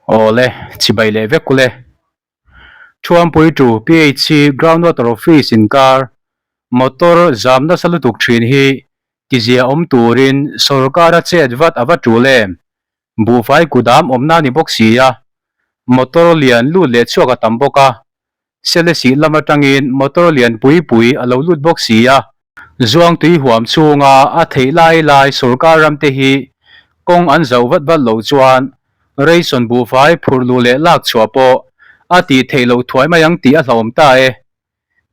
Awle, chibai leh vek ule. Thuampui to PHC Groundwater Office inkar motor zam nasa lutuk thin hi tizia awm turin sorkar a chet vat a va tul em? Buhfai kudam awmna a ni bawk si a, motor lian lut leh chhuak a tam bawk a, Selesih lam atangin motor lian pui pui a lo lut bawk si a. Zuangtui huam chhunga a theih lai lai sorkar ramte hi kawng an zoh vat vat loh chuan Ration buhfai phurh luh leh lak chhuah pawh a tih theih loh thuai mai ang tih a hlauhawm ta e.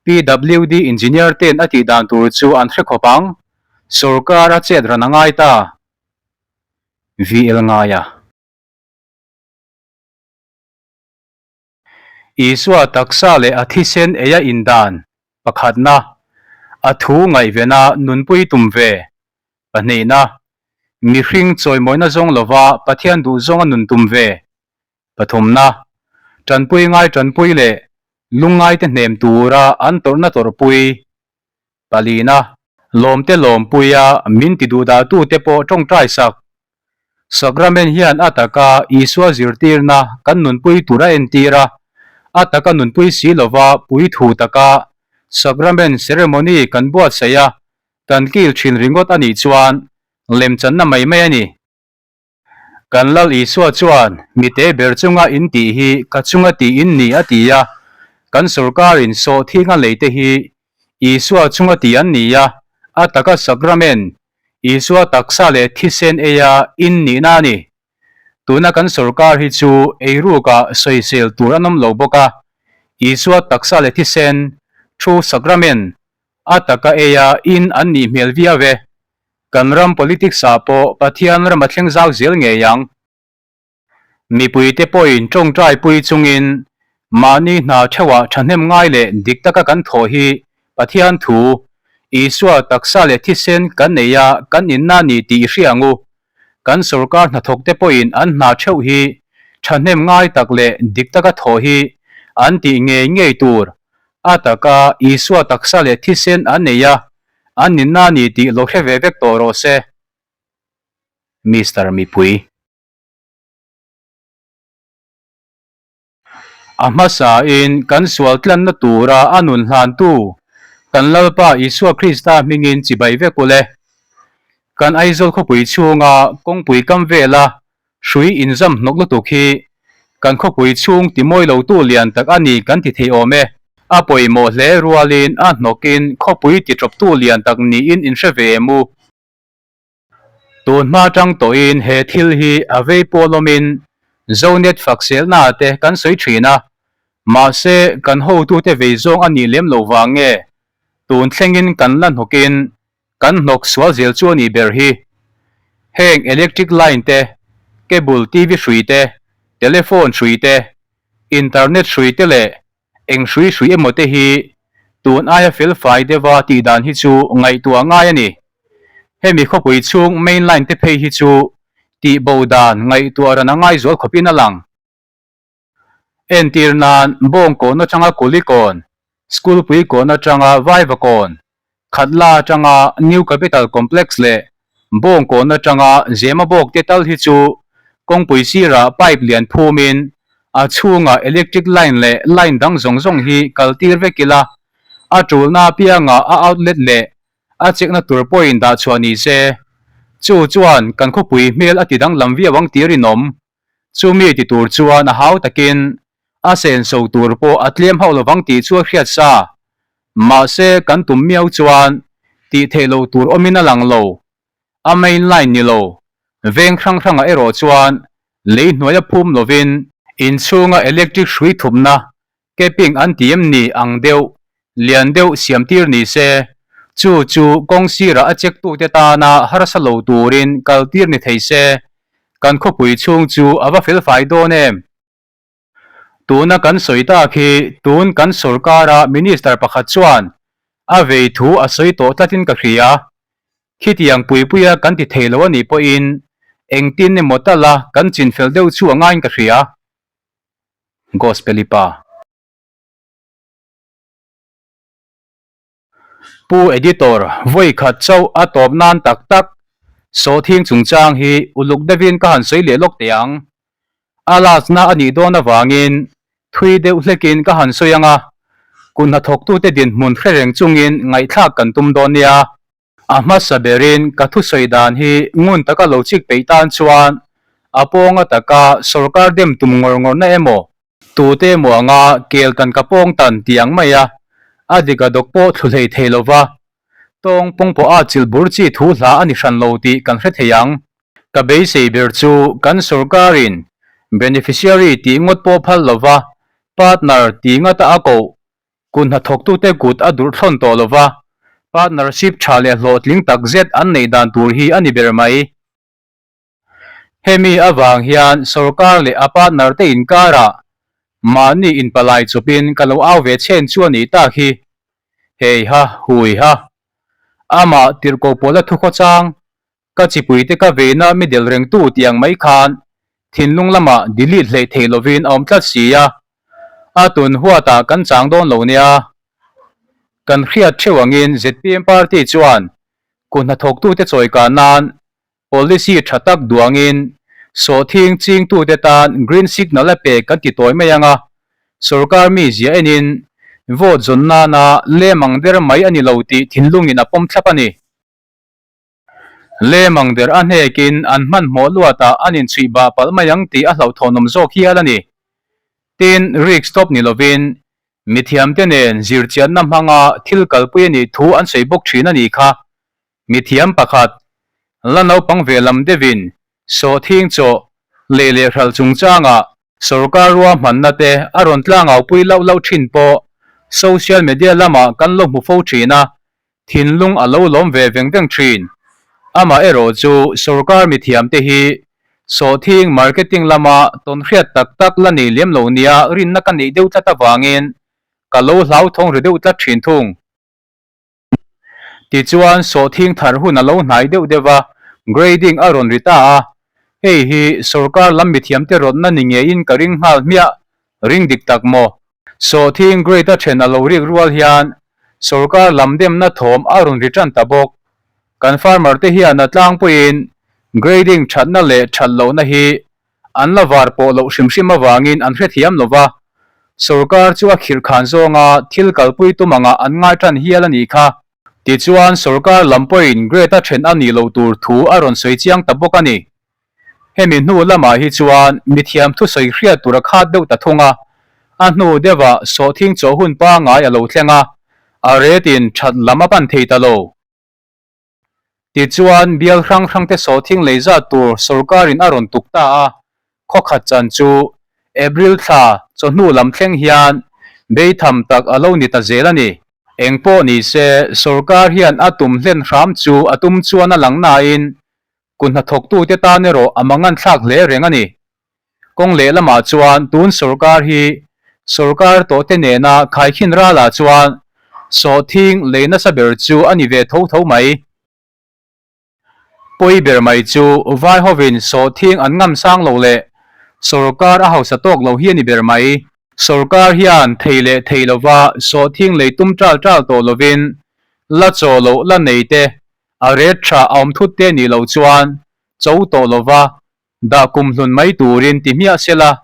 PWD engineer ten a tih dan tur chu an hre khawp ang. Sorkar a chet ran a ngai ta. VL Ngaia. Isua taksa leh a thisen eia indan, pakhatna, a thu ngaihvena nunpui tum ve, pahnihna, mihring chawimawina zawng lova Pathian duhzawnga nun tum ve, pathumna, tanpui ngai tanpui leh lungngaite hnem tura an tawrhna tawrhpui, palina, lawmte lawmpuia min ti duhdahtute pawh tawngtai sak. Sacrament hian a taka Isua zirtirna kan nunpui tur a entir a, a taka nunpui si lova pui thu taka Sacrament ceremony kan buatsaih a, kan kil thin ringawt a nih chuan lemchanna mai mai a ni. Kan Lal Isua chuan, Mite ber chunga in tih hi ka chunga tih in ni a ti a, kan sorkarin sawhthinga leite hi Isua chunga tih an ni a, a taka Sacrament Isua taksa leh thisen eia in nihna a ni. Tuna kan sorkar hi chu eiruka sawisel tur an awm lo bawk a, Isua taksa leh thisen, True Sacrament, a taka eia in an nih hmel viau e. Kan ram politics ah pawh Pathian ram a thleng zau zel ngei ang. Mipuite pawhin tawngtai pui chungin mahni hna theuhah thahnem ngai leh dik taka kan thawh hi Pathian thu, Isua taksa leh thisen kan nei a kan inna ni tih i hria ang u. Kan sorkar hnathawkte pawhin an hna theuh hi thahnem ngai tak leh dik taka thawh hi an tih ngei ngei tur. A taka Isua taksa leh thisen an nei a an inna ni tih lo hre ve vek tawh rawh se. Mister Mipui. A hmasain kan sual tlanna tura a nun hlantu kan Lalpa Isua Krista hmingin chibai vek ule. Kan Aizawl khawpui chhunga kawngpui kam vela hrui inzam hnawk lutuk hi kan khawpui chhung timawi lotu lian tak a ni kan ti thei awm e. A pawimawh hle rualin a hnawkin khawpui titawptu lian tak niin inhre ve em u. Tun hma tang tawhin he thil hi a vei pawl awmin Zonet fakselna te kan sawi thin a, mahse kan hotute vei zawng a nih lem lo vang nge tun thlengin kan la hnawkin kan hnawk sual zel chu a nih ber hi. Heng electric line te, cable TV hrui te, telephone hrui te, internet hrui te leh Eng hrui hrui emaw te hi tun aia fel fai deuha tih dan hi chu ngaihtuah ngai a ni. Hemi khawpui chhung main line te phei hi chu tih bo dan ngaihtuah ran a ngai zual khawpin a lang. Entir nan Bawngkawn atanga Kulikawn, School Puikawn atanga Vaivakawn, Khatla atanga New Capital Complex leh Bawngkawn atanga Zemabawk te tal hi chu kawngpui sirah pipe lian phumin a chhungah electric line leh line dang zawng zawng hi kal tir vek ila, a tulna apiangah a outlet leh a chekna tur pawhin dah chhuah ni se. Chu chuan kan khawpui hmel a ti danglam viau ang tih rinawm. Chumi ti tur chuan a hau takin a senso tur pawh a tlem hauh lovang tih chu a hriat sa. Mahse kan tum miau chuan tih theih loh tur awmin a lang lo. A main line ni lo. Veng hrang hrangah erawh chuan lei hnuaia phum lovin inchhunga electric hrui thupna capping an ti em ni ang deuh lian deuh siam tir ni se, chu chu kawng sirah a check tute tana harsa lo turin kal tir ni thei se, kan khawpui chhung chu a va fel fai dawn em? Tuna kan sawi tak hi tun kan sorkara minister pakhat chuan a vei thu a sawi tawh tlatin ka hria. Khitiang puipuia kan ti thei lo a nih pawhin engtin emaw tala kan chinfel deuh chu a ngaiin ka hria. Gospel-i pa. Pu Editor, vawi khat chauh a tawp nan tak tak sawhthing chungchang hi uluk deuhin ka han sawi leh lawk teh ang. A last na a nih dawn avangin thui deuh hlekin ka han sawi ang a, kut hnathawktute dinhmun hre reng chungin ngaihthlak kan tum dawn nia. A hmasa berin ka thusawi dan hi ngun taka lo chik peih tan chuan a pawnga taka sorkar dem tum ngawr ngawrna emaw, tute emaw anga kel tan ka pawng tan tih ang mai a, a dik a dawk pawh thlu hlei thei lova Tawng pawng pawh a chilh bur chi thu hla a ni hran lo tih kan hre thei ang. Ka beisei ber chu kan sorkarin beneficiary tih ngawt pawh phal lova partner tih ngata a koh kut hnathawktute kut a durh thlawn tawh lova partnership tha leh hlawhtling tak zet an neih dan tur hi a ni ber mai. Hemi avang hian sorkar leh a partner te inkarah mahni inpalai chawpin ka lo au ve chhen chu a nih tak hi. Hei ha, hui ha. Amah tirhkoh pawla thukhawchang, ka chipuite ka veina mi del rengtu tih ang mai khan thinlung lamah delete hleih theih lovin a awm tlat si a. A tun huatah kan chang dawn lo nia. Kan hriat theuh angin zpm party chuan kut hnathawktute chawikah nan Policy tha tak duangin sawhthing chingtute tan green signal a pek kan ti tawi mai ang a, sorkar mi zia enin vote zawn nana lem ang der mai a ni lo tih thinlungin a pawm thlap a ni. Lem ang der a hnekin an hmanhmawh luatah an inchhuih bah palh mai ang tih a hlauhthawnawm zawk hial a ni. Tin, risk stop ni lovin mithiamte nen zirchianna hmanga thil kalpui a nih thu an sawi bawk thin a nih kha. Mithiam pakhat, la naupang ve lam deuhin sawhthing chaw lei leh hralh chungchangah sorkar ruahmanna te a rawn tlangaupui lauh lauh thin pawh social media lamah kan lo hmu fo thin a, thinlung a lo lawm ve veng veng thin. Amaherawh chu sorkar mithiamte hi sawhthing marketing lama tawnhriat tak tak la nei lem lo nia rinna ka neih deuh tlat avangin ka lo hlauthawng ri deuh tlat thin thung. Tichuan, sawhthing thar hun a lo hnai deuh deuh a, grading a rawn ri ta a. Hei hi sorkar lam mithiamte rawtna ni ngeiin ka ring nghal hmiah, ring dik tak maw? Sawhthing grade a then a lo rik rual hian sorkar lam demna thawm a rawn ri tan ta bawk. Kan farmer te hian a tlangpuiin grading thatna leh that lohna hi An la var pawh loh hrim hrim avangin an hrethiam lo va, sorkar chu a khirh khan zawnga thil kalpui tum angah an ngai tan hial a nih kha. Tichuan, sorkar lam pawhin grade a then a nih loh tur thu a rawn sawi chiang ta bawk a ni. Hemi hnu lamah hi chuan mithiam thusawi hriat tur a khat deuh ta thung a, a hnu deuhah sawhthing chaw hun pangngai a lo thleng a, a retin that lam a pan thei ta lo. Tichuan, bial hrang hrangte sawhthing lei zat tur sorkarin a rawn tuk ta a, khawkhat chan chu April thla chawhnu lam thleng hian beitham tak a lo ni ta zel a ni. Engpawh ni se, sorkar hian a tum hlen hram chu a tum chuan a lang nain kut hnathawktute tan erawh a manganthlak hle reng a ni. Kawng lehlamah chuan tun sorkar hi sorkar tawhte nena khaikhin ralah chuan sawhthing lei nasa ber chu a ni ve tho tho mai. Pawi ber mai chu vai hovin sawhthing an ngam sang lo leh sorkar a hausa tawk lo hi a ni ber mai. Sorkar hian thei leh thei lova sawhthing lei tum ṭal ṭal tawh lovin la chaw loh la nei te a ret ṭha a awm thut te nih loh chuan cho tawh lova Dah kum hlun mai turin ti hmiah se la,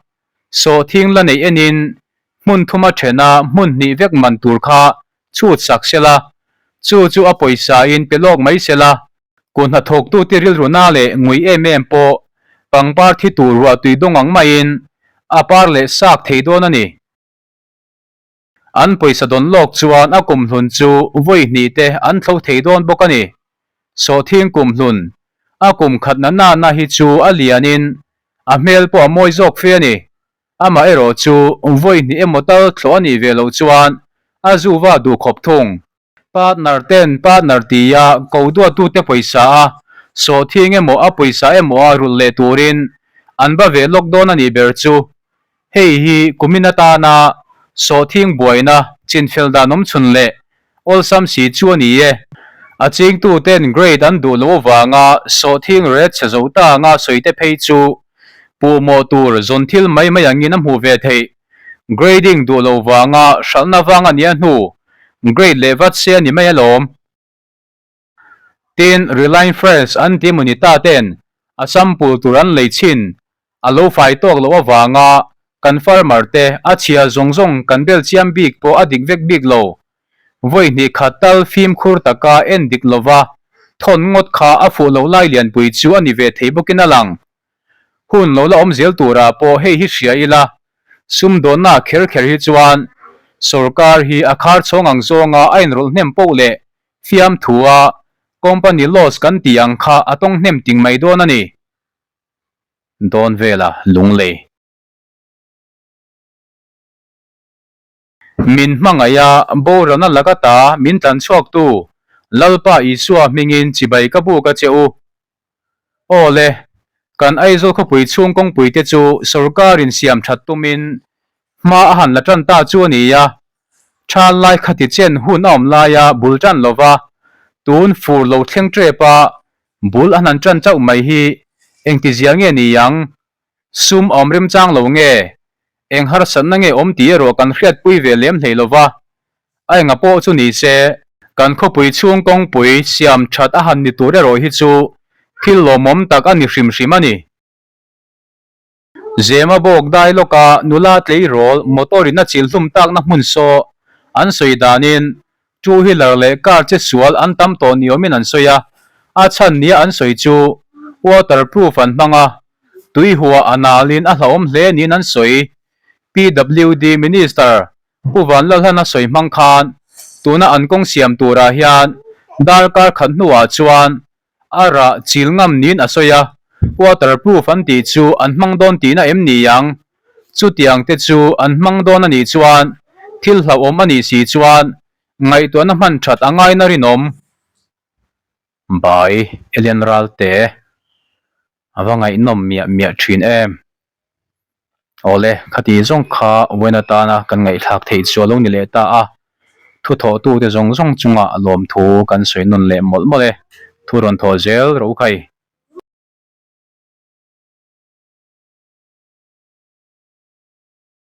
sawhthing la neih enin hmun thuma thena hmun hnih vek man tur kha chhut sak se la, chu chu a pawisa in pe lawk mai se la, kut hnathawktute rilru na leh ngui em em pawh pangpar thi tur ruahtui dawng ang maiin a par leh sak thei dawn a ni. An pawisa dawn lawk chuan a kumhlun chu vawi hnih te an thlo thei dawn bawk a ni. Sawhthing kumhlun, a kum khatna nana hi chu a lianin a hmel pawh a mawi zawk fe a ni. Amaherawh chu vawi hnih emaw tal thlawh a nih ve loh chuan a zuva duh khawp thung. Partner ten partner tia ko duattute pawisa a sawhthing emaw a pawisa emaw a rulh leh turin an va ve lawk dawn a nih ber chu. Hei hi kumin atana sawhthing buaina chinfel dan awm chhun leh awlsam si chu a ni e. A chingtuten grade an duh loh avanga sawhthing ret chhe zo ta anga sawi te phei chu puhmawh tur zawn thil mai mai angin a hmuh ve theih. Grading duh loh vanga hralhna vang a nia hnu grade leh vat se a ni mai alawm. Tin, Reliance Fresh an ti emaw ni ta ten a sample tur an lei chhin. A lo fai tawk loh avanga kan farmer te a chhia zawng zawng kan bel chiam bik pawh a dik vek bik lo. Vawi hnih khat tal fimkhur taka en dik lova thawn ngawt kha a fuh loh lai lianpui chu a ni ve thei bawkin a lang. Hun lo la awm zel turah pawh hei hi hria ila, sumdawnna kher kher hi chuan sorkar hi a khar chhawng ang zawnga a inrawlh hnem poh leh fiamthua company loss kan tih ang kha a tawng hnem ting mai dawn a ni. Dawn vela lunglei. Min hmangaih a, boralna laka ta min tlan chhuaktu Lalpa Isua hmingin chibai ka buk a che u. Aw le, kan Aizawl khawpui chhung kawngpui te chu sorkarin siam that tumin hma a han la tan ta chu a ni a, tha lai khati chen hun a awm laia bul tan lova tun fur lo thleng tep a bul an han tan chauh mai hi engtizia nge ni ang? Sum a awm remchang lo nge? Eng harsatna nge awm tih erawh kan hriatpui ve lem hlei lo va, a enga pawh chu ni se, kan khawpui chhung kawngpui siam that a han ni tur erawh hi chu thil lawmawm tak a ni hrim hrim a ni. Zema bawk dai lawka nula tleirawl motor in a chil hlum takna hmun saw an sawi danin Two wheeler leh car che sual an tam tawh ni awmin an sawi a, a chhan nia an sawi chu water proof an hmang a, tui hua a nalin a hlauhawm hle niin an sawi. PWD Minister Pu Vanlalhana sawi hmang khan tuna an kawng siam turah hian darkar khat hnuah chuan a rah chil ngam niin a sawi a, water proof an tih chu an hmang dawn tihna em ni ang? Chutiang te chu an hmang dawn a nih chuan thil hlauhawm a nih si chuan ngaihtuahna hman that a ngaina rinawm. Bai Elian Ralte a va ngaihnawm miah miah thin em. Awle, khati zawng kha vawiin atana kan ngaihthlak theih chu a lo ni leh ta a, thu thawhtute zawng zawng chungah lawmthu kan sawi nawn leh mawlh mawlh e, thu rawn thawh zel ro khai.